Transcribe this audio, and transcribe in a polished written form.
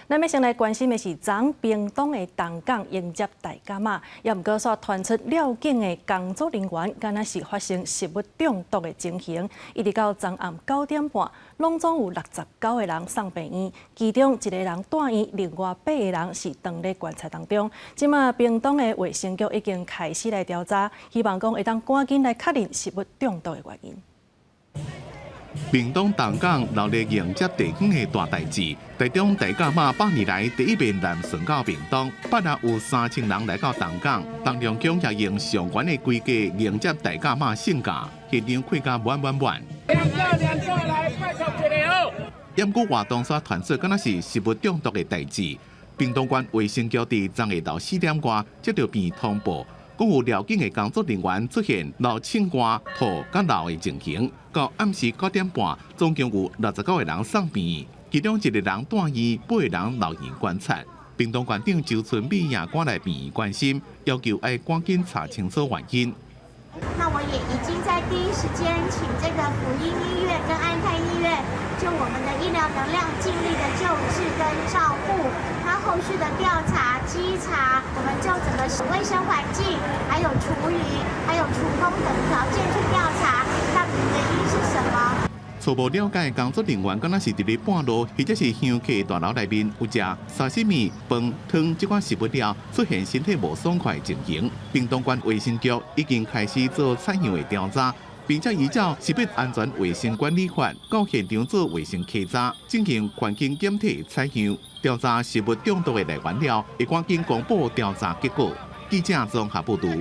咱欲先來關心的是，昨屏東的東港迎接大甲媽，也毋過煞傳出寮境的工作人員，敢若是發生食物中毒的情形，一直到昨暗9點半，攏總有69個人送病院，其中一個人住院，另外八個人是轉咧觀察當中。這馬屏東的衛生局已經開始來調查，希望講會當趕緊來確認食物中毒的原因。屏東東港鬧熱迎接地方的大代誌，台中大甲媽100年來第一遍南巡到屏東，百若有3000人來到東港，東龍鄉也用上懸的規格迎接大甲媽聖駕，現場看甲滿滿滿。兩個兩個來，拜託一下哦。毋過活動煞傳出敢若是食物中毒的代誌，屏東縣衛生局佇昨下晝4點外接著病院通報，講有寮境的工作人員出現流凊汗、吐佮流的情形，到暗時9點半，總共有69個人送病院，其中一個人住院，八個人留院觀察。屏東縣長周春米也趕來病院關心，要求愛趕緊查清楚原因。那我也已經在第一時間請這個輔英醫院跟安泰醫院，就我們的醫療能量盡力的救治跟照顧。那後續的調查、稽查，我們就整個衛生環境、還有廚餘、還有廚工等條件去調查，到底原因是什麼？初步了解，工作人員敢若是佇咧半路，或者是香客大樓內面有食沙西米、飯、湯這款食物了，出現身體無爽快的情形。屏東縣衛生局已經開始做採樣的調查，並且依照食品安全衛生管理法，到現場做衛生稽查，進行環境檢體採樣，調查食物中毒的來源了，會趕緊公布調查結果。記者綜合報導。